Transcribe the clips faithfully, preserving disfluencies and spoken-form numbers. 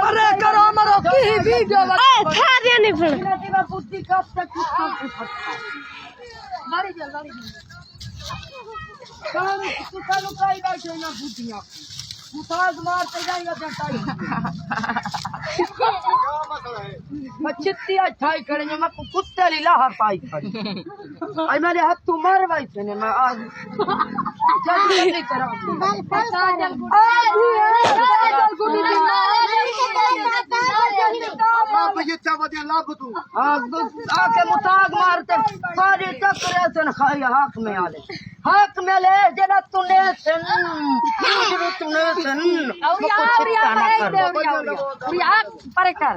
ارے کرو مرو کی ویڈیو اے تھا دے نہیں پھر۔ مچھتی اٹھائی کھڑے نے، میں کتے لی لاہر پائی کھڑی۔ اے میرے ہتھ تو مار وائی تھے نے، میں آج جلدی جلدی کراں۔ آ کے متاگ مارتے ساری چکر ایسن خائی حق میں آلے۔ حق میں لے جنت تو نیسن، تو نیسن۔ اور یار، یار، پرے کر۔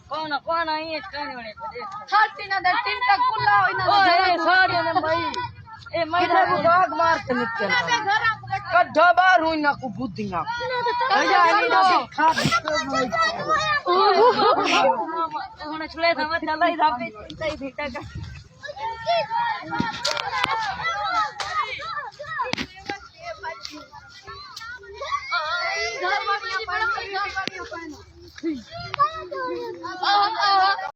کون کون آئی ہے کہنے والے کو دیکھ۔ ہر تین دے تین تک کلا ہوئی نہ۔ اوئے، سارے نے بھائی۔ اے میں کدھر کو داغ مار کے نکل۔ کڈھا باہر ہوئی نہ کو بدیاں۔ بھیا، اے نہ کھا۔ ہن چھڑے تھا، میں چلا ہی تھا، پہ چلتا ہی پھٹا کر۔